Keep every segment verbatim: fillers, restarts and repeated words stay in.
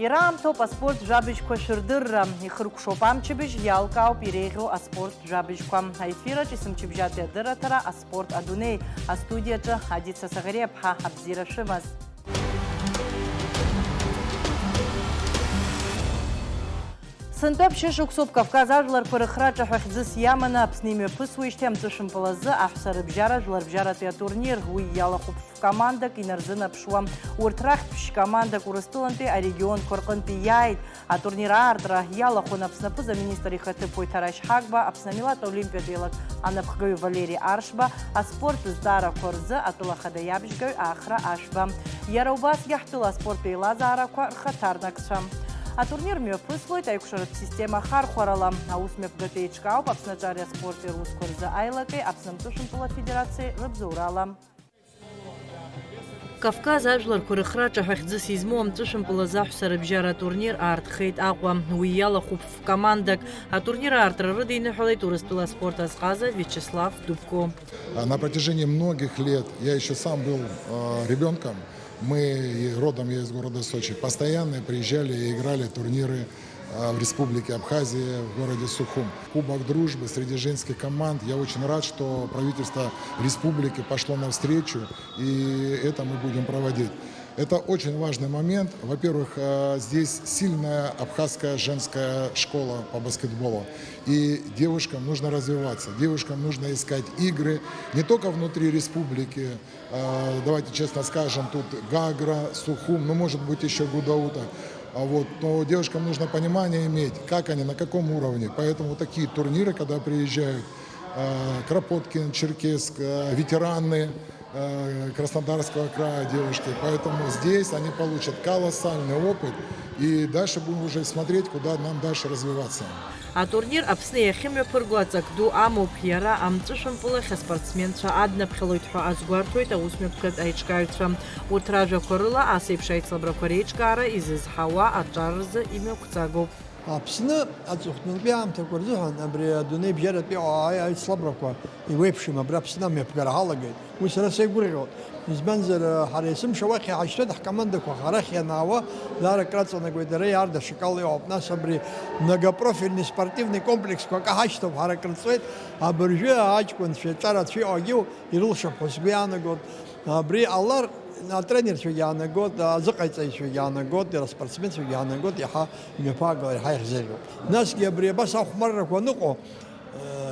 Иара аамҭоуп аспорт жәабжьқәа шәырдырра. Ихыркәшоуп амчыбжь, иалкаауп иреиӷьу аспорт жәабжьқәа. Аефираҿ есымчыбжьатәи адырраҭара «Аспорт адунеи». Астудиаҿы Адица Саӷариаԥҳа, абзиара шәымаз. Сынтәа ԥшьышықәсоуп Кавказ ажәларқәа рыхраҿа ҳәа хьӡыс иаманы Аԥсны имҩаԥысуеижьҭеи амҵәышәымпыл азы аҳәса рыбжьара жәларбжьаратәи атурнир. Уи иалахәуп ф-командак инарзынаԥшуа. Урҭ рахьтә ԥшь-командак Урыстәылантәи арегионқәа рҟынтәи иааит. Атурнир аартра иалахәын Аԥсны аԥыза-министр ихаҭыԥуаҩ Ҭарашь Ҳагба, Аԥсны амилаҭ олимпиатә еилак анапхгаҩы Валери Аршба, аспорттә зҵаарақәа рзы атәыла ахада иабжьгаҩ Ахра Ашәба. Иара убасгьы ҳтәыла аспорттә еилазаарақәа рхаҭарнакцәа. Атурнир мҩаԥыслоит аиқәшаратә система ахархәарала. Аусмҩаԥгатә еиҿкаауп Аԥсны аҿари аспорти русқәа рзы аилаки Аԥсны амҵәышәымпыл афедерациеи рыбзоурала. Кавказ ажәларқәа рыхраҿа ҳәа хьӡыс измоу амҵәышәымпыл азы аҳәса рыбжьара атурнир аартхеит Аҟәа. Уи иалахәуп ф-командак. Атурнир аартра рыдиныҳәалеит Урыстәыла аспорт азҟаза Виачеслав Дубко. А, на протяжении многих лет, я ещё сам был, а, ребёнком, мы, и родом я из города Сочи, постоянно приезжали и играли турниры, а, в Республике Абхазия, в городе Сухум. Кубок дружбы среди женских команд. Я очень рад, что правительство республики пошло навстречу, и это мы будем проводить. Это очень важный момент. Во-первых, э, здесь сильная абхазская женская школа по баскетболу. И девушкам нужно развиваться, девушкам нужно искать игры не только внутри республики, э, давайте честно скажем, тут Гагра, Сухум, ну, может быть, ещё Гудаута. А вот, но девушкам нужно понимание иметь, как они, на каком уровне. Поэтому такие турниры, когда приезжают, э, Кропоткин, Черкесск, э, ветераны, э, Краснодарского края девушки. Поэтому здесь они получат колоссальный опыт. И дальше будем уже смотреть, куда нам дальше развиваться. Атурнир Аԥсны иахьымҩаԥырго аҵак ду амоуп. Иара амҵәышәымпыл ахь аспортсменцәа аднаԥхьалоит ҳәа азгәарҭоит аусмҩаԥгатә аиҿкааҩцәа. Урҭ ражәақәа рыла, ас еиԥш аицлабрақәа реиҿкаара изызҳауа аҿар рзы имҩақәҵагоуп. Аԥсны аҵыхәтәантәи аамҭақәа рзыҳәан абри адунеи бжьаратәи аи-, аицлабрақәа еиуеиԥшым, абра Аԥсны амҩаԥгара ҳалагеит. Уи сара сеигәырӷьоит. Избанзар, ҳара есымша уахь иҳашьҭуеит ҳкомандақәа, арахь ианаауа, даара акраҵанакуеит, дара иаарда шакала иҟоуп. Нас абри многопрофильный спортивный комплексқәа акы ҳашьҭоуп, ҳара акрыҵуеит. Абыржәы аҷкәынцәа, ҿарацәа иҟоугьы ирылшап ҳәа сгәы иаанагоит. Абри ҟалар, атренерцәагьы иаанагоит, азыҟаиҵаҩцәагьы иаанагоит, иара аспортсменцәагьы иаанагоит, иаҳа имҩаԥаагала, иаҳа иаҳзеиӷьуп. Насгьы абри абас ахәмаррақәа аныҟоу,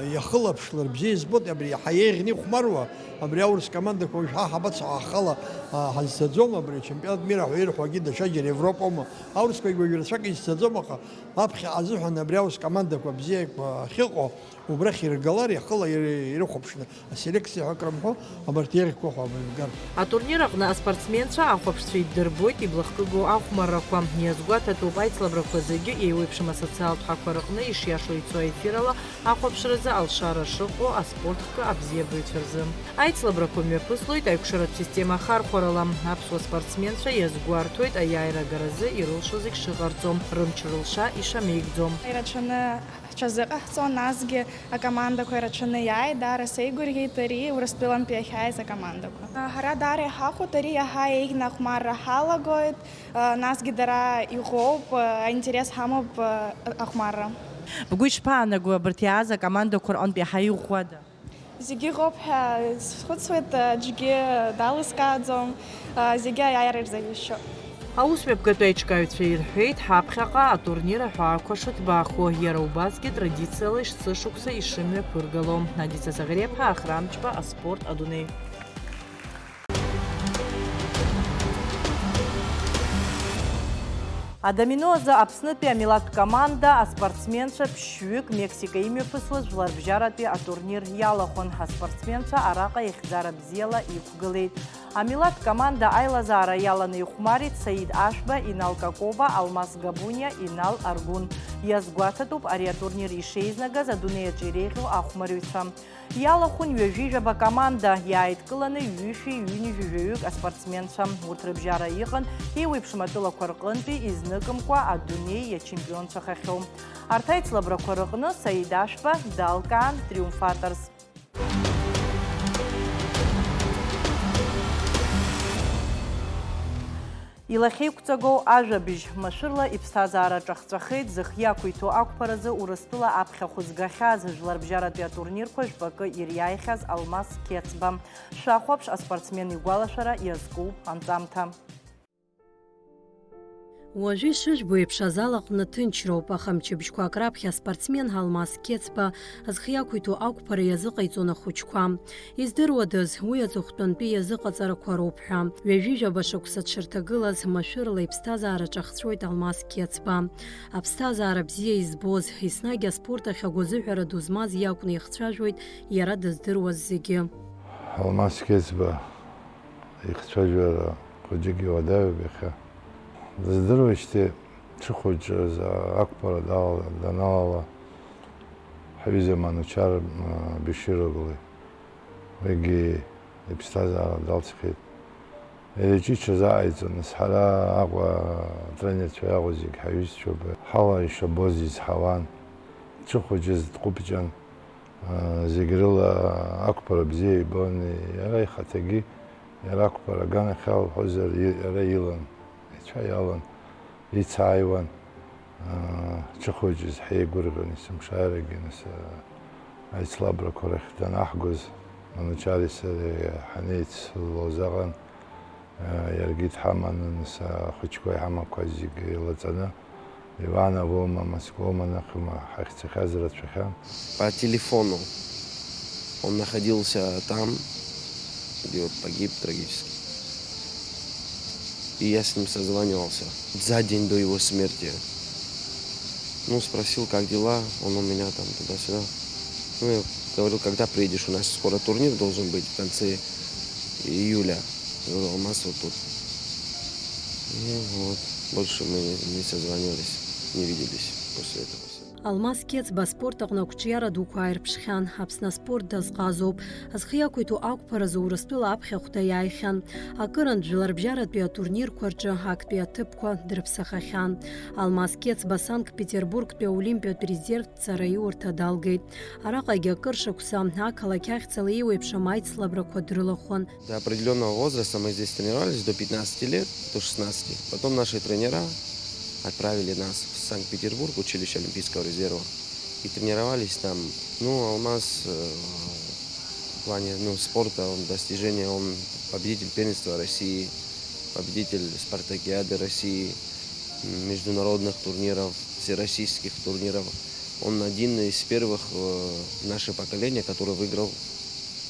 Иахылаԥшлар бзиа избоит, абри иаҳа еиӷьны ихәмаруа, абри аурыс командақәа уажә ҳа ҳабацо, ахала, а, ҳазцаӡом, абри ачемпионат мира ҳәа ирҳәогьы даҽаџьара Европоума. Аурысқәагь уажә рацәак изцаӡом, аха аԥхьаҟа азыҳәан абри аурыс командақәа бзиақәа ахьыҟоу, убрахь иргалар, иахыла ир-, ирыхәаԥшны, аселекциа ҳәа акрымҳәо, абарҭ еиӷьқәа ҳәа абыржәгар. Атурнир аҟны аспортсменцәа ахәаԥшцәа иддырбоит иблахкыгоу ахәмаррақәа. Иазгәаҭатәуп, аицлабрақәа зегьы еиуеиԥшым асоциалтә ҳақәа рыҟны ишиашоу ицо аефирала ахәаԥшразы алшара шыҟоу аспорт хкы абзиабаҩцәа рзы. Аицлабрақәа мҩаԥыслоит аиқәшаратә система ахархәарала. Аԥсуа спортсменцәа иазгәарҭоит аиааира агаразы ирылшо зегь шыҟарҵо, рымч-рылша ишамеигӡо. Ирацәаны ҳҽазыҟаҳҵон, насгьы акомандақәа ирацәаны иааит, даара сеигәырӷьеит ари Урыстәылантәи иахьааиз акомандақәа. Ҳара даара иҳахәоит, ари иаҳа еиӷьны ахәмарра ҳалагоит, насгьы дара иӷәӷәоуп, аинтерес ҳамоуп ахәмарра. Бгәы ишԥаанаго абарҭ иааз акомандақәа рҟынтә иаҳа иӷәӷәада? Зегьы ыҟоуп ҳәа схәыцуеит, аӡәгьы далыскааӡом, зегьы аиааира ирзеиҩышьоит. Аусмҩаԥгатәи аиҿкааҩцәа ирҳәеит, ҳаԥхьаҟа атурнир аҳәаақәа шыҭбаахо, иара убасгьы традициала ишцышықәса ишымҩаԥыргало. Надица Заӷариаԥҳа, Ахрамчба, аспорт адунеи. Адомино азы Аԥснытәи амилаҭтә команда аспортсменцәа ԥшьҩык Мексика имҩаԥысуаз жәларбжьаратәи атурнир иалахәын. Аспортсменцәа араҟа ихьӡара бзиала иқәгылеит. Амилаҭтә команда аилазаара иаланы ихәмарит Саид Ашәба, Инал Какоба, Алмас Габуниа, Инал Аргун. Иазгәаҭатәуп ари атурнир ишеизнагаз адунеи аҿы иреиӷьу ахәмарҩцәа. Иалахәын ҩажәи жәаба команда, иааидкыланы ҩышәи ҩынҩажәи жәаҩык аспортсменцәа. Урҭ рыбжьара иҟан еиуеиԥшым атәылақәа рҟынтәи изныкымкәа адунеи иачемпионцәахахьоу. Арҭ аицлабрақәа рыҟны Саид Ашәба далкаан триумфаторс. Илахьеиқәҵагоу ажәабжь, машәырла иԥсҭазаара ҿахҵәахеит, зхы иақәиҭу ақәԥаразы Урыстәыла аԥхьахә згахьаз, жәларбжьаратәи атурнирқәа жәпакы ириааихьаз Алмас Қьецба. Шәахәаԥш аспортсмен игәалашәара иазку анҵамҭа. Уажәы ишыжәбо еиԥш, азал аҟны ҭынчроуп, аха мчыбжьқәак раԥхьа аспортсмен Алмас Қьецба зхы иақәиҭу ақәԥара иазыҟаиҵон ахәыҷқәа. Издыруадаз, уи аҵыхәтәантәи иазыҟаҵарақәа роуп ҳәа. Ҩажәи жәаба шықәса дшырҭагылаз, машәырла иԥсҭазаара ҿахҵәоит Алмас Қьецба. Аԥсҭазаара бзиа избоз, еснагь аспорт ахь агәазыҳәара ду змаз иакәны ихцәажәоит иара дыздыруаз зегьы. Алмас Қьецба ихцәажәара хәыҷык иуадаҩуп иахьа. Дыздыруеижьҭеи дшыхәыҷыз ақәԥара далала, даналала, ҳҩыза Манучар, м, Бешироглы. Уигьы иԥсҭазаара далҵхьеит. Иара иҿы иҽазааиҵон, нас ҳара Аҟәа атренерцәа иаҟоу зегь ҳаиҩызцәоуп. Ҳала ишабоз изҳауан. Дшыхәыҷыз дҟәыбҷан. Зегь рыла ақәԥара бзиа ибон, иара ихаҭагьы, иара ақәԥара аганахьала уҳәозар, и-, иара илан, ицәа иалан, ицааиуан, ҽыхәыҷыз ҳиеигәырӷьон, есымшааирагьы, нас, аицлабрақәа рахь данаҳгоз, Манучари сареи ҳанеицлоз аҟан, Иаргьы дҳаманы, нас, ахәыҷқәа иҳамақәа зегьы еилаҵаны, Ивановоума, Москвоума, нахьыма ҳахьцахьаз рацәахьан. По телефону он находился там, где вот погиб трагически. И я с ним созванивался за день до его смерти. Ну, спросил, как дела, он у меня там туда-сюда. Ну, я говорил, когда приедешь, у нас скоро турнир должен быть в конце июля. Я говорю, Алмас вот тут. И вот, больше мы не, не созванивались, не виделись после этого. Алмас Қьецба аспорт аҟны ақәҿиара дуқәа ааирԥшхьан, Аԥсны аспорт дазҟазоуп. Зхы иақәиҭу ақәԥаразы Урыстәыла аԥхьахәда иааихьан. Акырынтә жәларбжьаратәи атурнирқәа рҿы актәи аҭыԥқәа дрыԥсахахьан. Алмас Қьецба Санкт-Петербургтәи аолимпиатә резервтә ҵараиурҭа далгеит. Араҟагьы акыр шықәса ақалақь ахьӡала еиуеиԥшым аицлабрақәа дрылахәын. До определённого возраста мы здесь тренировались, до пятнадцати лет, до шестнадцати. Потом наши тренера отправили нас в Санкт-Петербург, училище Олимпийского резерва. И тренировались там. Ну, Алмас, э, в плане, ну, спорта, он достижения, он победитель первенства России, победитель спартакиады России, м, международных турниров, всероссийских турниров. Он один из первых, э, в наше поколение, который выиграл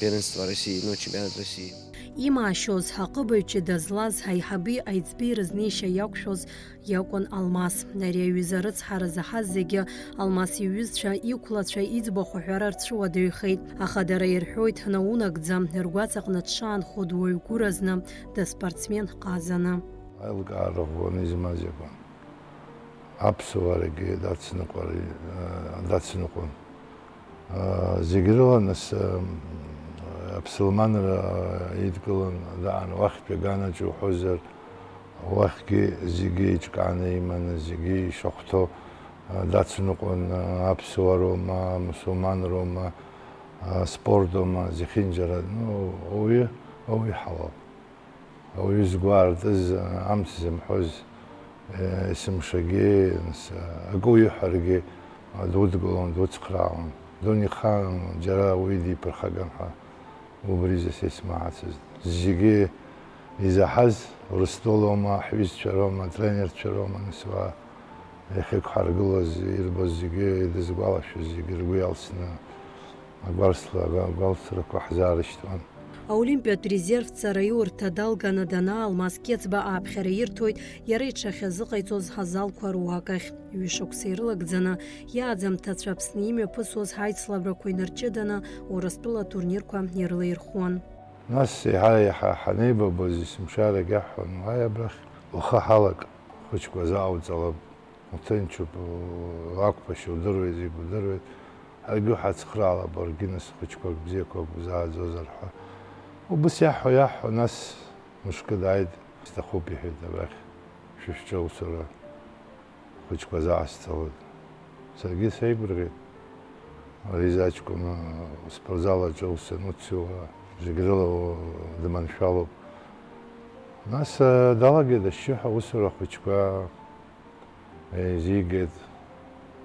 первенство России, ну, чемпионат России. Имаашьоз, аҟыбаҩ ҷыда злаз, аиҳаби аиҵбеи рызнеишьа иақәшәоз иакәын Алмас. Ари аҩыза арыцҳара заҳаз зегьы Алмас иҩызцәа, иқәлацәа, иӡбахә аҳәара рцәыуадаҩхеит. Аха дара ирҳәоит, наунагӡа, ргәаҵаҟны дшаанхо дуаҩ гәыразны, дыспортсмен ҟазаны. Аилкаара ӷәӷәаны измаз иакәын. Аԥсуарагьы дацныҟәар-, дацныҟәон. Зегь рыла, нас, аԥсылманра идкылан даан, уахьтәи аганаҿ уҳәозар, уахьгьы зегьы еиҿкааны иманы, зегьы ишахәҭоу дацныҟәон, аԥсуароума, мусулманроума, спортоума, зехьынџьара, ну, ауаҩы, ауаҩы ҳалал. Ауаҩы згәы аартыз, амц зымҳәоз, есымшагьы, нас, акы уиҳәаргьы, дудгылон, дуцхраауан. Дунеихаан џьара уи диԥырхаган ҳәа убри засеицмаҳацызт. Зегьы изаҳаз, Урыстәылоума, ҳҩызцәа роума, атренерцәа роума, нас уа иахьықәҳаргылоз, ирбоз зегьы, идызгәалашәоз зегьы ргәы иалсны, агәарсла-, агәалсрақәа ҳзаарышьҭуан. Аолимпиатә резерв ҵараиурҭа далганы данаа, Алмас Қьецба ааԥхьара ирҭоит иара иҽахьазыҟаиҵоз азалқәа руак ахь. Ҩышықәса ирылагӡаны, иааӡамҭацәа Аԥсны имҩаԥысуаз ҳаицлабрақәа инарҷыданы, Урыстәыла атурнирқәа ирылаирхәуан. Нас еиҳа-еиҳа ҳанеибабоз есымшаарак иаҳҳәон, уааи абрахь, ухы ҳалак, хәыҷқәа заауҵалап. Уҭынчуп, ақәԥашьа удыруеит, зегь удыруеит. Ҳаргьы уҳацхраалап, уаргьы нас хәыҷқәак бзиақәак узааӡозар ҳәа. Убыс иаҳҳәо, иаҳҳәо, нас мышкы дааит, сҭахуп, иҳәеит, абрахь шәышәҿы аусура хәыҷқәа заасцалоит. Саргьы сеигәырӷьеит. Ари изаҷкәын спортзал аҿы аус ануцуа, зегь рыла дманшәалоуп. Нас, э, далагеит ашьшьыҳәа аусура ахәыҷқәа еизигеит,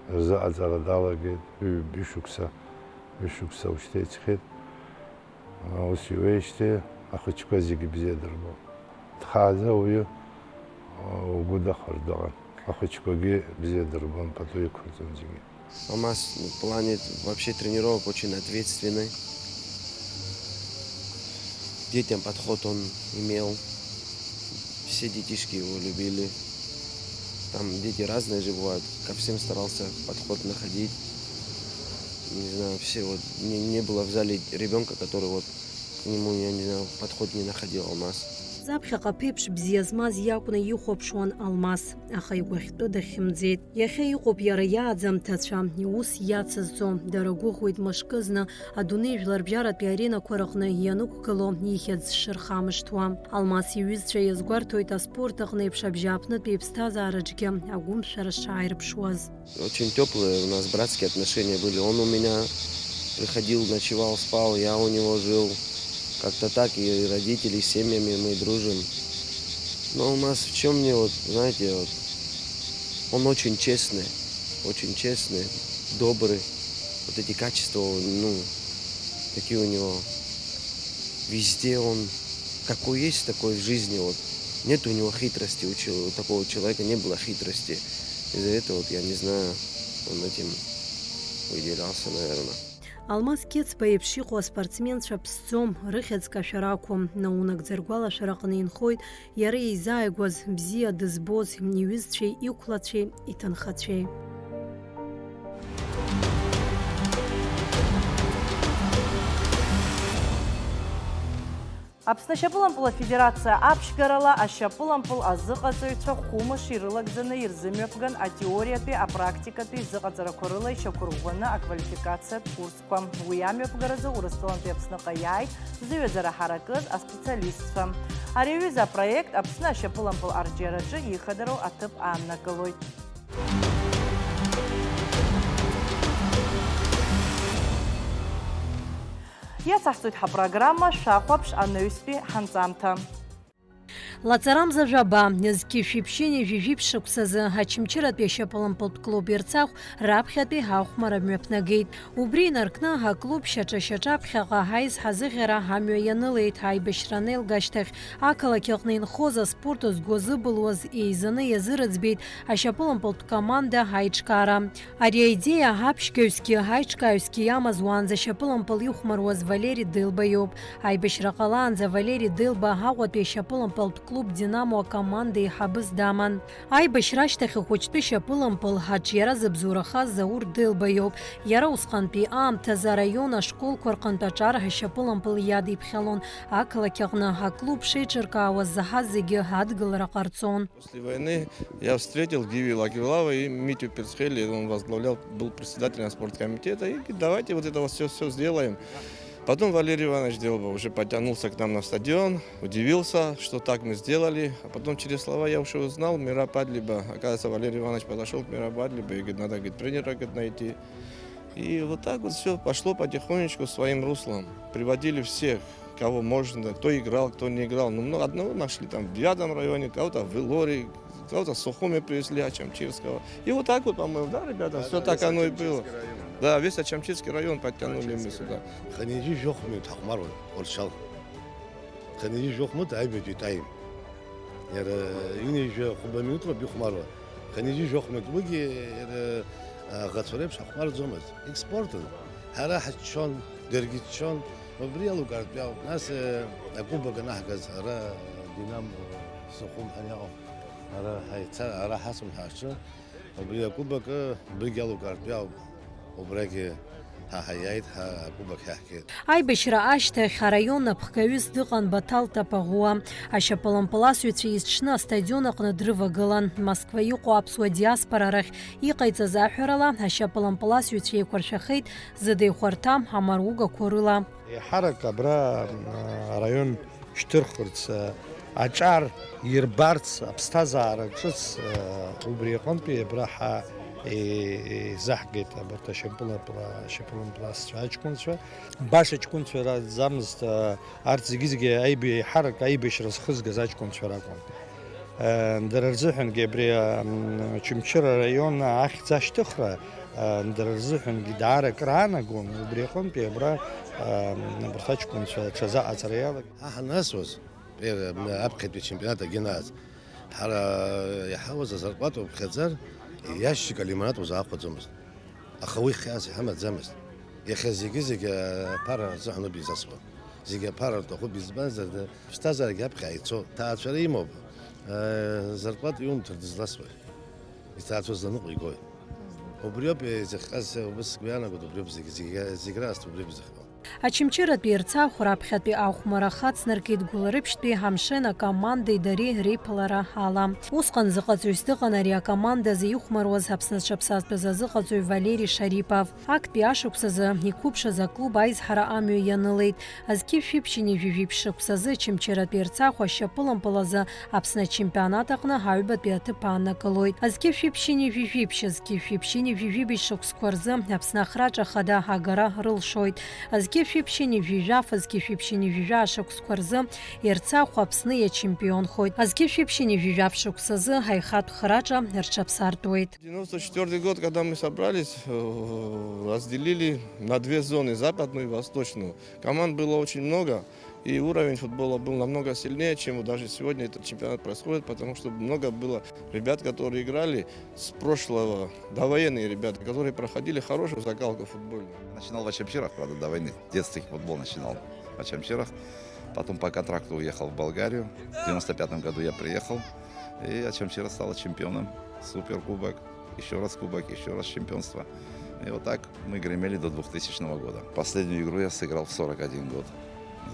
рзыҟаҵара далагеит, ҩ-, ҩышықәса, ҩышықәса ушьҭа ицхьеит. Ус иуеижьҭеи ахәыҷқәа зегьы бзиа дырбон. Дхааӡа ауаҩы, э, угәы дахәар дыҟан. Ахәыҷқәагьы бзиа дырбон, пату иқәырҵон зегьы. Алмаз в плане вообще тренировок очень ответственный. К детям подход он имел. Все детишки его любили. Там дети разные же бывают. Ко всем старался подход находить. Не знаю, все вот, не, не было в зале ребёнка, который вот к нему, я не знаю, подход не находил Алмаз. Заԥхьаҟа аԥеиԥш бзиа змаз иакәны ихәаԥшуан Алмаз, аха игәахьтәы дахьымӡеит. Иахьа иҟоуп иара иааӡамҭацәа, иус иацызҵо, дара гәыӷуеит мышкызны адунеи жәларбжьаратәи аренақәа рыҟны ианықәгыло ихьӡ шырхамышҭуа. Алмаз иҩызцәа иазгәарҭоит аспорт аҟны еиԥш абжьааԥнытәи иԥсҭазаараҿгьы агәымшәара шааирԥшуаз. Очень тёплые у нас братские отношения были. Он у меня приходил, ночевал, спал, я у него жил. Как-то так и родители, и семьями мы дружим. Но у нас в чём мне, вот, знаете, вот, он очень честный, очень честный, добрый. Вот эти качества, ну, такие у него. Везде он, какой есть, такой в жизни, вот. Нет у него хитрости, у чел-, у такого человека не было хитрости. Из-за этого, вот, я не знаю, он этим выделялся, наверное. Алмаз Қьецба еиԥш иҟоу аспортсменцәа ԥсӡом, рыхьӡ кашәар ақәым, наунагӡа ргәалашәараҟны инхоит иара еизааигәаз, бзиа дызбоз иҩызцәеи иқәлацәеи, иҭынхацәеи. Аԥсны ашьапылампыл афедерациа аԥшьгарала ашьапылампыл азыҟаҵаҩцәа хәымш ирылагӡаны ирзымҩаԥган атеориатәи апрактикатәи зыҟаҵарақәа рыла ишьақәырӷәӷәаны аквалификациатә курсқәа. Уи амҩаԥгаразы Урыстәылантәи Аԥсныҟа иааит зыҩаӡара ҳаракыз аспециалистцәа. Ари аҩыза апроект Аԥсны ашьапылампыл арҿиараҿы ихадароу аҭыԥ ааннакылоит. Иацаҳҵоит ҳапрограмма, шәахәаԥш анаҩстәи ҳанҵамҭа. Лаҵарамза жәаба, зқьи жәшәи ԥшьынҩажәи жәиԥшь шықәсазы Ачымчыратәи ашьапылампылтә клуб Ерцахә раԥхьатәи ахәмарра мҩаԥнагеит. Убри инаркны аклуб шьаҿа-шьаҿа аԥхьаҟа аизҳазыӷьара амҩа ианылеит. Аибашьра анеилга ашьҭахь ақалақь аҟны инхоз аспорт згәы азыбылуаз еизаны иазырыӡбеит ашьапылампылтә команда аиҿкаара. Ари аидеиа аԥшьгаҩсгьы аиҿкааҩсгьы иамаз уаанӡа ашьапылампыл ихәмаруаз Валери Дылба иоуп. Аибашьра ҟалаанӡа Валери Дылба Аҟәатәи ашьапылампылтә клуб Динамо акоманда еиҳабыс даман. Аибашьра ашьҭахь ахәыҷтәы шьапылампыл аҿиара зыбзоурахаз Заур Дылба иоуп. Иара усҟантәи аамҭазы араион ашколқәа рҟынтә аҿар ашьапылампыл иадиԥхьалон. Ақалақь аҟны аклуб шеиҿыркаауаз заҳаз зегьы адгылара ҟарҵон. После войны я встретил Гиви Лакивлава и Митю Пицхели, он возглавлял, был председателем спорткомитета, и говорит: «Давайте вот это вот всё, всё сделаем». Потом Валерий Иванович Делба уже подтянулся к нам на стадион, удивился, что так мы сделали. А потом через слова я уже узнал, Мира Падлиба. Оказывается, Валерий Иванович подошёл к Мира Падлибе и говорит: «Надо, говорит, тренера, говорит, найти». И вот так вот всё пошло потихонечку своим руслом. Приводили всех, кого можно, кто играл, кто не играл. Ну, много, одного нашли там в девятом районе, кого-то в Илоре, кого-то в Сухуме привезли, Ачамчирского. И вот так вот, по-моему, да, ребята, всё так оно и было. Да, весь Ачамчирский район подтянули мы сюда. Хынҩажәи жәохә минуҭ ҳахәмаруан Оршьал. Хынҩажәи жәохә минуҭ аҩбатәи тайм. Иара ҩынҩажәи хәба минуҭ роуп ихәмаруа. Хынҩажәи жәохә минуҭ. Уигьы иара аӷацәа реиԥш ҳахәмарӡомызт. Егьспортын. Ҳара ҳаччон, даргьы ччон. Убри иалукаартә иауп. Нас, э, акубок анаҳгаз, ара Динамо Сухум ҳәа иҟоуп. Ара ҳаица-, ара ҳасуан ҳаҽы. Убри акубок, э, убригь иалукаартә иауп. Убрагьы ҳа ҳаиааит, ҳа акубок ҳаҳгеит. Аибашьра ашьҭахь араион аԥхгаҩыс дыҟан Баҭал Тапаӷәуа. Ашьапылампыласҩцәа есҽны астадион аҟны дрывагылан. Москва иҟоу аԥсуа диаспора рахь иҟаиҵаз аҳәарала, ашьапылампыласҩцәа еиқәыршәахеит зыда ихәарҭам амаругақәа рыла. Еиҳарак абра, м, араион шьҭырхырц, аҿар ирбарц, аԥсҭазаара ҿыц, убри аҟынтәи абра ҳа-, Еизаҳгеит абарҭ ашьапылампыл-, ашьапылампыласцәа аҷкәынцәа. Баша ҷкәынцәа раӡамызт, а, арҭ зегьы-зегьы аиб-, еиҳарак аибашьра зхызгаз аҷкәынцәа ракәын. Э, дара рзыҳәангьы абри, а, м, Очамчыра араион ахьӡ ашьҭыхра, а, дара рзыҳәангьы даара акраанагон, убри аҟынтәи абра, а, м, абарҭ аҷкәынцәа аҽазыҟаҵара иалагеит. Ҳа ҳанасуаз, э, аԥхьатәи ачемпионат агьанааз, ҳара иаҳауаз азарплата уԥхьаӡар, иашьцәык алимонад узаахәаӡомызт. Аха уи хьаас иҳамаӡамызт. Иахьа зегьы-зегьы аԥара рзыҳәан ауп изасуа. Зегьы аԥара рҭахуп, избанзар, ԥсҭазаарагьы аԥхьа ицо, ҭаацәара имоуп. Зарплата иумҭар дызласуеи? Иҭаацәа зланыҟәигои? Убриоуп изыхҟьаз, убыс сгәы иаанагоит, убриоуп зегь, зегь, зегь раасҭа убриоуп изыхҟьо. Очамчыратәи Ерцахә раԥхьатәи ахәмарра хацнаркит Гәылрыԥшьтәи Ҳамшен акомандеи дареи реиԥылара ала. Усҟан зыҟаҵаҩыс дыҟан ари акоманда азы ихәмаруаз Аԥсны зҽаԥсазтәыз азыҟаҵаҩ Валери Шарипов. Актәи ашықәсазы иқәыԥшыз аклуб аизҳара амҩа ианылеит. Зқьышә ԥшьынҩажәи жәиԥшь шықәсазы Очамчыратәи Ерцахә ашьапылампыл азы Аԥсны ачемпионат аҟны аҩбатәи аҭыԥ ааннакылоит. Зқьышә ԥшьынҩажәи жәиԥшь, зқьышә ԥшьынҩажәи жәибжь шықәсқәа рзы Аԥсны ахраҿа хада агара рылшоит. Зқьышә ԥшьынҩажәи жәаф, зқьышә ԥшьынҩажәи жәаа шықәсқәа рзы Ерцахә Аԥсны иачемпионхоит. Зқьышә ԥшьынҩажәи жәаф шықәсазы аихатә храҿа рҽаԥсартәуеит. Девяносто четвёртый год, когда мы собрались, э, разделили на две зоны, западную и восточную. Команд было очень много, и уровень футбола был намного сильнее, чем вот даже сегодня этот чемпионат происходит, потому что много было ребят, которые играли с прошлого, довоенные ребята, которые проходили хорошую закалку футбольную. Начинал в Очамчирах, правда, до войны. Детский футбол начинал в Очамчирах. Потом по контракту уехал в Болгарию. В девяносто пятом году я приехал. И Очамчира стала чемпионом. Суперкубок, еще раз кубок, еще раз чемпионство. И вот так мы гремели до двухтысячного года. Последнюю игру я сыграл в сорок один год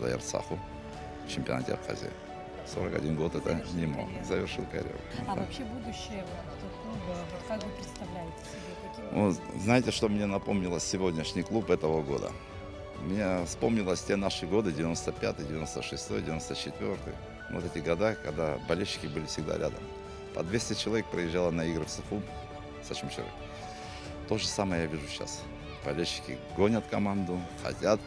за Ерцаху в чемпионате Абхазии. Сорок один год — это немало. Завершил карьеру. А вообще будущее вот этого клуба, вот как вы представляете себе? Каким... Ну, знаете, что мне напомнило сегодняшний клуб этого года? Мне вспомнилось те наши годы, девяносто пятый, девяносто шестой, девяносто четвёртый. Вот эти года, когда болельщики были всегда рядом. По двести человек приезжало на игры в Сухум с Очамчирой. То же самое я вижу сейчас. Болельщики гонят команду, хотят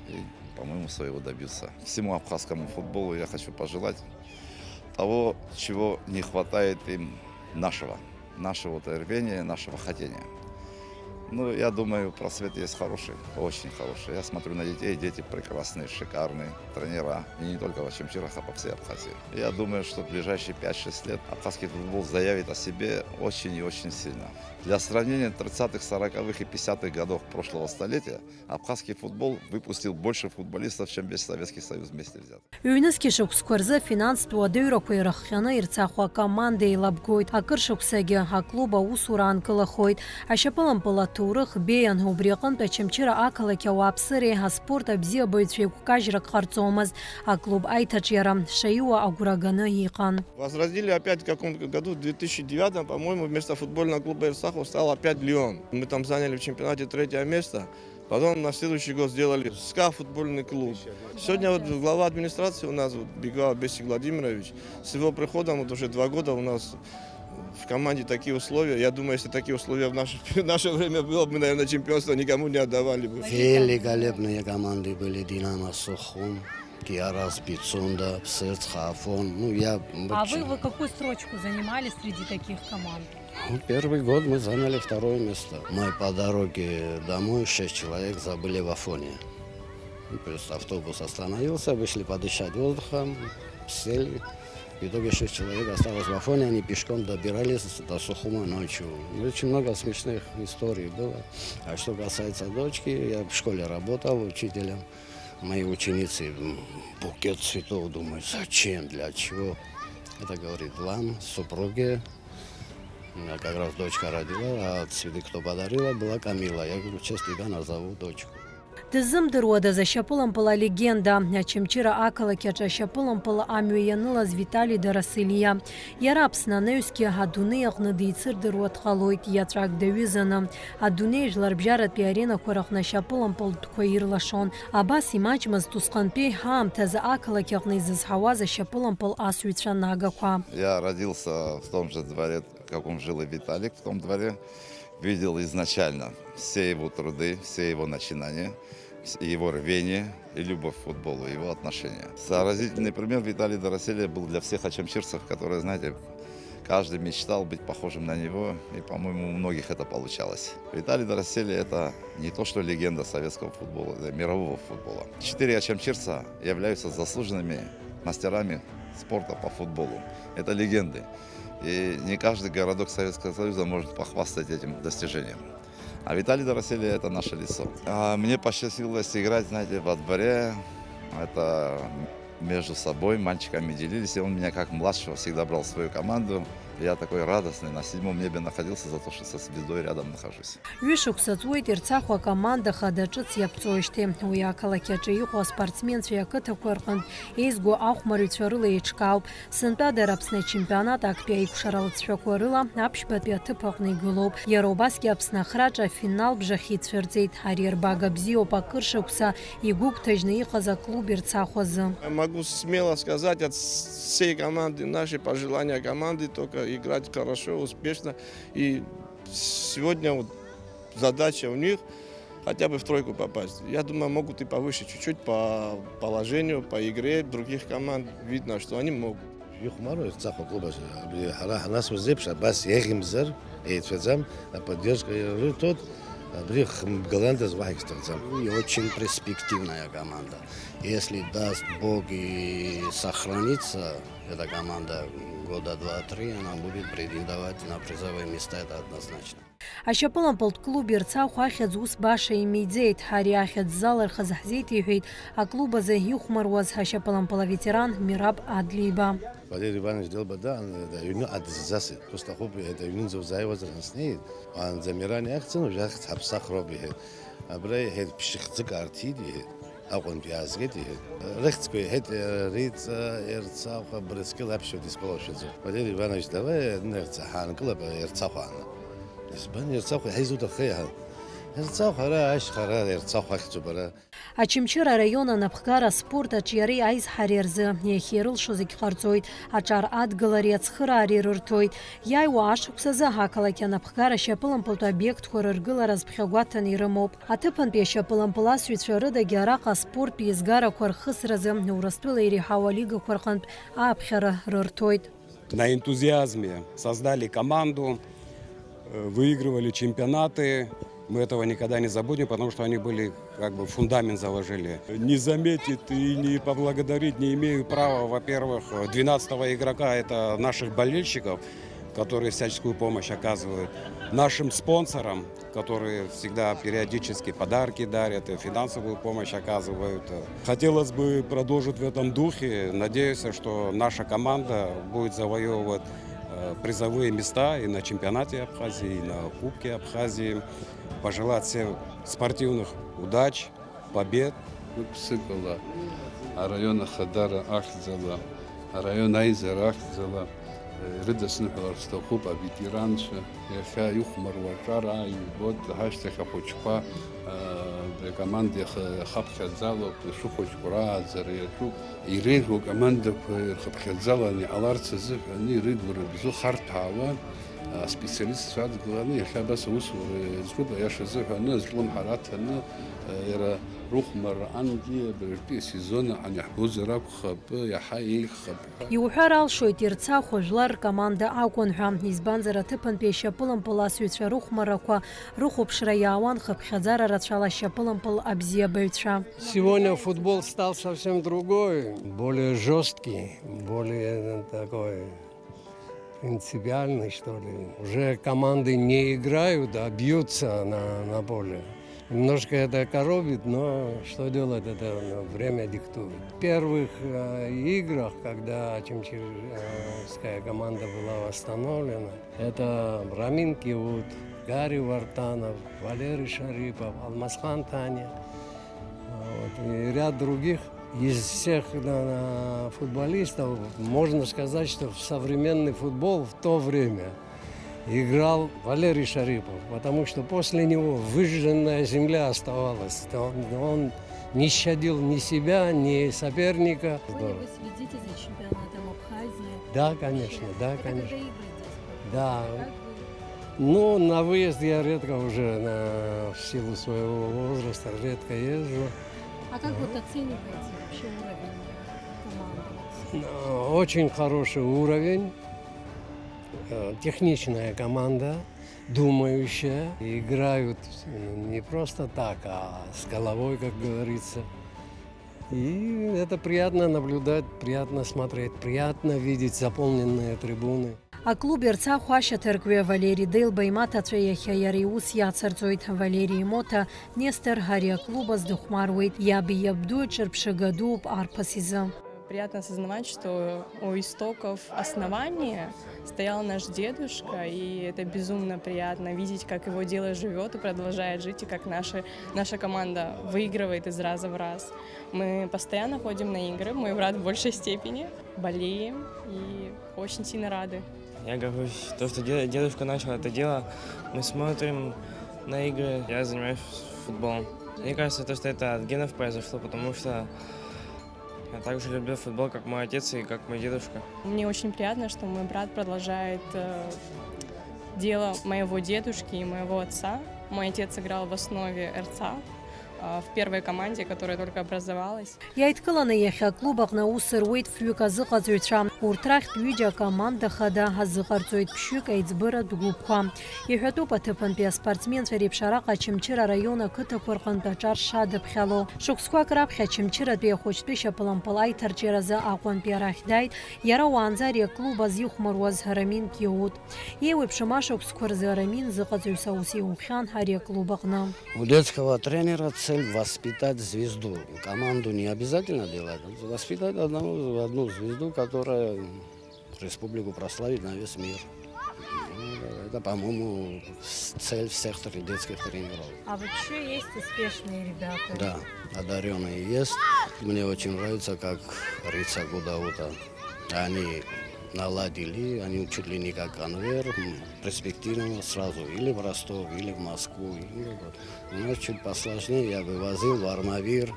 и, по-моему, своего добьются. Всему абхазскому футболу я хочу пожелать того, чего не хватает им нашего, нашего вот рвения, нашего хотения. Ну, я думаю, просвет есть хороший, очень хороший. Я смотрю на детей, дети прекрасные, шикарные, тренера. И не только в Очамчирах, а по всей Абхазии. Я думаю, что в ближайшие пять-шесть лет абхазский футбол заявит о себе очень и очень сильно. Для сравнения, тридцатых, сороковых и пятидесятых годов прошлого столетия абхазский футбол выпустил больше футболистов, чем весь Советский Союз вместе взятый. Ҩнызқьи шықәсқәа рзы афинанстә уадаҩрақәа ирыхҟьаны Ерцахә акоманда еилабгоит. Акыр шықәсагьы аклуб аусура аанкылахоит. Ашьапылампыл аҭоурых беиан, убри аҟынтә Очамчыра ақалақь ауааԥсыреи аспорт абзиабаҩцәеи гәкажьрак ҟарҵомызт. Аклуб аиҭаҿиара шаиуа агәра ганы иҟан. Возродили опять в каком-то году, в две тысячи девятом, по-моему, вместо футбольного клуба Ерцаху стал опять Лион. Мы там заняли в чемпионате третье место. Потом на следующий год сделали СКА футбольный клуб. Сегодня вот глава администрации у нас, вот, Бигваев Бесик Владимирович, с его приходом вот уже два года у нас в команде такие условия. Я думаю, если такие условия в наше, в наше время было бы, мы, наверное, чемпионство никому не отдавали бы. Великолепные команды были: «Динамо Сухум», «Киарас», «Пицунда», «Псыцха», «Афон». Ну, я... А вы, вы какую строчку занимали среди таких команд? Ну, первый год мы заняли второе место. Мы по дороге домой, шесть человек забыли в Афоне. Ну, то есть автобус остановился, вышли подышать воздухом, сели. В итоге шесть человек осталось в Афоне, они пешком добирались до Сухума ночью. Ну, очень много смешных историй было. А что касается дочки, я в школе работал учителем. Мои ученицы, м, букет цветов, думаю, зачем, для чего? Это говорит вам, супруге. У меня как раз дочка родила, а цветы кто подарила, была Камила. Я говорю: «В честь тебя назову дочку». Дыззымдыруадаз ашьапылампыл алегенда, Очамчыра ақалақь аҿы ашьапылампыл амҩа ианылаз Витали Дарасылиа. Иара Аԥсны анаҩсгьы адунеи аҟны деицырдыруа дҟалоит, иаҵәак даҩызаны. Адунеи жәларбжьаратәи аренақәа рыҟны ашьапылампылтәқәа ирлашон. Абас имаҷмызт усҟантәи ҳаамҭазы ақалақь аҟны изызҳауаз ашьапылампыл асыҩцәа нагақәа. Я родился в том же дворе, в каком жил и Виталик, в том дворе. Видел изначально все его труды, все его начинания, вс- его рвение и любовь к футболу, его отношения. Заразительный пример Виталий Дороселия был для всех ачамчирцев, которые, знаете, каждый мечтал быть похожим на него, и, по-моему, у многих это получалось. Виталий Дороселия — это не то что легенда советского футбола, это мирового футбола. Четыре ачамчирца являются заслуженными мастерами спорта по футболу. Это легенды. И не каждый городок Советского Союза может похвастать этим достижением. А Виталий Дороселия — это наше лицо. А мне посчастливилось играть, знаете, во дворе. Это между собой мальчиками делились, и он меня как младшего всегда брал в свою команду. Я такой радостный, на седьмом небе находился за то, что со звездой рядом нахожусь. Ҩышықәса ҵуеит Ерцахә акоманда хада ҿыц иаԥҵоижьҭеи. Уи ақалақь аҿы иҟоу аспортсменцәеи ақыҭақәа рҟынтә еизго ахәмарыҩцәа рыла еиҿкаауп. Сынтәа дара Аԥсны ачемпионат актәи аикәшара лҵшәақәа рыла аԥшьбатәи аҭыԥ аҟны игылоуп. Иара убасгьы Аԥсны ахраҿы афинал бжахь ицәырҵит. Ари арбага бзиоуп акыр шықәса игәыгәҭажьны иҟаз аклуб Ерцахә азы. Могу смело сказать от всей команды, наши пожелания команды только играть хорошо, успешно. И сегодня вот задача у них хотя бы в тройку попасть. Я думаю, могут и повыше чуть-чуть по положению, по игре других команд. Видно, что они могут. Ихәмаруа Ерцахә аклуб аҿы, абри ҳара ҳанасуаз еиԥш, абас еиӷьымзар, еицәаӡам, аподдержка ирырҭоит, абри хымбгаландаз уаҳагь сҭахӡам. И очень перспективная команда. Если даст Бог и сохранится эта команда года два-три, она будет претендовать на призовые места, это однозначно. Ашьапылампылтә клуб Ерцахә ахьӡ ус баша имиӡеит. Ари ахьӡ залырхыз ҳзеиҭеиҳәеит аклуб азы ихәмаруаз ашьапылампыл аветеран Мираб Адлеиба. Валери Иванович Делба даан, аҩныҟа дыззасит. Ус сҭахуп, иҳәеит, аҩнынӡа узааиуазар ҳәа снеит. Уаанӡа Миран иахьӡын, уажә ахьӡ ҳаԥсахроуп, иҳәеит. Абра, иҳәеит, ԥшьыхьӡык аарҭиит, иҳәеит. Аҟәантә иаазгеит, иҳәеит. Рыхьӡқәа иҳәеит, Риҵа, Ерцахә, Брыскьыл аԥшьоит, исгәалашәаӡом. Валери Иванович, давай, Ерцахә, ҳаанкылап Ерцахә ааны. Избан Ерцахә, иаҳа изуҭаххеи, ҳәа. Ерцахә ара, ашьха ара, Ерцахә ахьӡуп ара. Очамчыра араион анапхгара аспорт аҿиареи аизҳареи рзы иахьа ирылшо зегь ҟарҵоит, аҿар адгылареи ацхыраареи рырҭоит. Иааиуа ашықәсазы ақалақь анапхгара ашьапылампылтә обиектқәа рыргылара азԥхьагәаҭаны ирымоуп. Аҭыԥантәи ашьапылампыласҩцәа рыдагьы араҟа аспорттә еизгарақәа рхысразы Урыстәыла иреиҳау алигақәа рҟынтә ааԥхьара рырҭоит. На энтузиазме создали команду, э, выигрывали чемпионаты. Мы этого никогда не забудем, потому что они были, как бы, фундамент заложили. Не заметить и не поблагодарить не имею права, во-первых, двенадцатого игрока, это наших болельщиков, которые всяческую помощь оказывают, нашим спонсорам, которые всегда периодически подарки дарят и финансовую помощь оказывают. Хотелось бы продолжить в этом духе. Надеюсь, что наша команда будет завоевывать, э, призовые места и на чемпионате Абхазии, и на Кубке Абхазии. Пожелать всем спортивных удач, побед. Гәык-ԥсыкала араион ахадара ахьӡала, араион аизара ахьӡала, э, ирыдысныҳәалар сҭахуп аветеранцәа, иахьа ихәмаруа аҿар ааибоит, ҳашьҭахь ахәыҷқәа, э, акоманда иаха-, иахаԥхьаӡалоуп, ишыхәыҷқәоу рааӡара иаҿуп. Иреиӷьу акомандақәа ирхыԥхьаӡаланы иҟаларц азыҳәан ирыгу рыбзоу харҭәаауа, аспециалистцәа адгыланы иахьа абас аусура иазкуп, аиаша азыҳәан, азҿлымҳара аҭаны, иара рыхәмарра ангьы абыржәтәи асезон аҟны иаҳбозар акәхап, иаҳа еиӷьхап ҳәа. Иуҳәар алшоит, Ерцахә жәлар ркоманда акәын ҳәа, избанзар аҭыԥантәи ашьапылампыласҩцәа рыхәмаррақәа рыхәаԥшра иаауан хыԥхьаӡара рацәала ашьапылампыл абзиабаҩцәа. Сегодня футбол стал совсем другой, более жёсткий, более такой принципиальный, что ли. Уже команды не играют, а бьются на, на поле. Немножко это коробит, но что делать, это, ну, время диктует. В первых, э, играх, когда чемчирская команда была восстановлена, это Рамин Киут, Гарри Вартанов, Валерий Шарипов, Алмазхан Таня, вот, и ряд других. Из всех, на-, на-, футболистов можно сказать, что в современный футбол в то время играл Валерий Шарипов, потому что после него выжженная земля оставалась. Он, он не щадил ни себя, ни соперника. Вы, небось, следите за чемпионатом Абхазии? Да, конечно, да, конечно. Вы когда-то игры здесь проводили? Да. Как вы Ну, на выезд я редко уже, на, в силу своего возраста, редко езжу. А как вот оцениваете вообще уровень команды? Э, Очень хороший уровень, э, техничная команда, думающая. Играют, э, не просто так, а с головой, как говорится. И это приятно наблюдать, приятно смотреть, приятно видеть заполненные трибуны. Аклуб Ерцахә ашьаҭаркҩы Валери Делба имаҭацәа иахьа иара иус иацырҵоит. Валери имоҭа Нестор ари аклуб азы дыхәмаруеит. Иаби иабду ҿырԥшыга дууп арԥыс изы. Приятно осознавать, что у истоков основания стоял наш дедушка, и это безумно приятно видеть, как его дело живет и продолжает жить, и как наша, наша команда выигрывает из раза в раз. Мы постоянно ходим на игры, мой брат в большей степени, болеем и очень сильно рады. Я горжусь, то, что де- дедушка начал это дело. Мы смотрим на игры. Я занимаюсь футболом. Мне кажется, то, что это от генов произошло, потому что я так же люблю футбол, как мой отец и как мой дедушка. Мне очень приятно, что мой брат продолжает э, дело моего дедушки и моего отца. Мой отец играл в основе Эрцаху э, в первой команде, которая только образовалась. Иааидкыланы иахьа аклуб аҟны аус руеит фҩык азыҟаҵаҩцәа. Урҭ рахьтә ҩыџьа акоманда хада азыҟарҵоит, ԥшьҩык аиҵбыратә гәыԥқәа. Иҳәатәуп аҭыԥантәи аспортсменцәа реиԥш араҟа Очамчыра араион ақыҭақәа рҟынтә аҿар шадыԥхьало. Шықәсқәак раԥхьа Очамчыратәи ахәыҷтәы шьапылампыл аиҭарҿиаразы Аҟәантәи арахь дааит, иара уаанӡа ари аклуб азихәмаруаз Рамин Киут. Еиуеиԥшым ашықәсқәа рзы Рамин зыҟаҵаҩыс аус иухьан ари аклуб аҟны. У детского тренера цель воспитать звезду. Команду не обязательно делать. Воспитать одного, одну звезду, которая республику прославит на весь мир. Ну, это, по-моему, с- цель всех тре- детских тренеров. А вообще есть успешные ребята? Да, одаренные есть. Мне очень нравится, как Рица Гудаута. Они наладили, они чуть ли не как Анвер, м, перспективно сразу или в Ростов, или в Москву. Или вот. У нас чуть посложнее, я вывозил в Армавир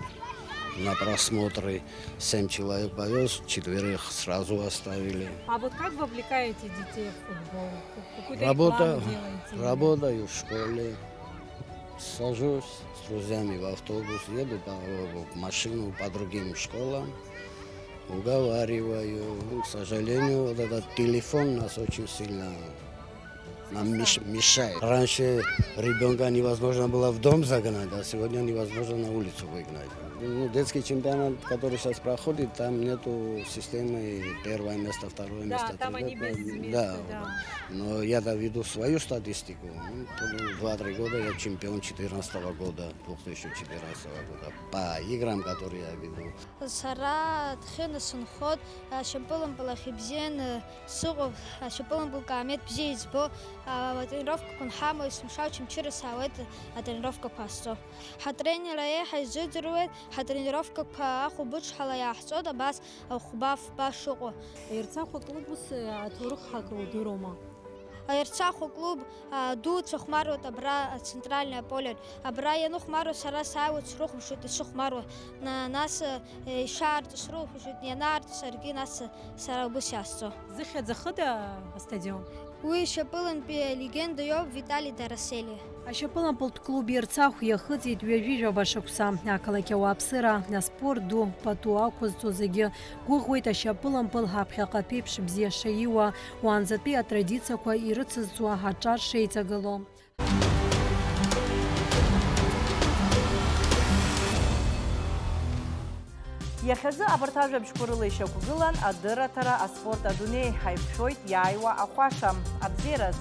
на просмотры. Семь человек повез, четверых сразу оставили. А вот как вовлекаете детей в футбол? Какой-то Работа, рекламу делаете? Работаю в школе, сажусь с друзьями в автобус, еду по, в машину по другим школам, уговариваю. Ну, к сожалению, вот этот телефон нас очень сильно нам меш- мешает. Раньше ребенка невозможно было в дом загнать, а сегодня невозможно на улицу выгнать. Ну, детский чемпионат, который сейчас проходит, там нету системы первое место, второе Да, место. там они третье. без места, Да, да. Но я-то веду свою статистику. Ну, два-три года я чемпион четырнадцатого года, две тысячи четырнадцатого года. По играм, которые я веду. Сара Ҭхьына сынхоит, ашьапылампыл ахь ибзианы сыҟоуп, ашьапылампыл каамеҭ бзиа избо, атренировкақәа нҳамоу есымша Очамчыра саауеит атренировкақәа ҟасҵо. Ҳатренер аиҳа изыӡырҩуеит, ҳатренировкақәа ахәылбыҽҳала иааҳҵоит абас ахәба-фба шыҟоу. Ерцахә аклуб ус аҭоурых ҳакрудыруама? Аерцахә аклуб а, дуцәа хәмаруеит абра ацентральное поле. Абра ианыхәмаруа сара сааиуеит, срыхәаԥшуеит ишыхәмаруа. На- Нас э, ишаарту срыхәаԥшуеит, ианаарту саргьы нас сара убыс иаасҵо. Зыхьӡ ахыда астадион? Уи шьапылантәи алегенда иоуп Витали Дараселиа. Ашьапылампылтә клуб Ерцахә иахыҵит ҩажәи жәаба шықәса. Ақалақь ауааԥсыра, аспорт ду пату ақәызҵо зегьы гәыӷуеит ашьапылампыл ҳаԥхьаҟа ԥеиԥш бзиа шаиуа, уаанӡатәи атрадициақәа ирыцызҵо аҿар шеиҵагыло. Иахьазы абарҭ ажәабжьқәа рыла ишьақәгылан адырраҭара аспорт адунеи. Ҳаиқәшәоит иааиуа ахәаша. Абзиараз!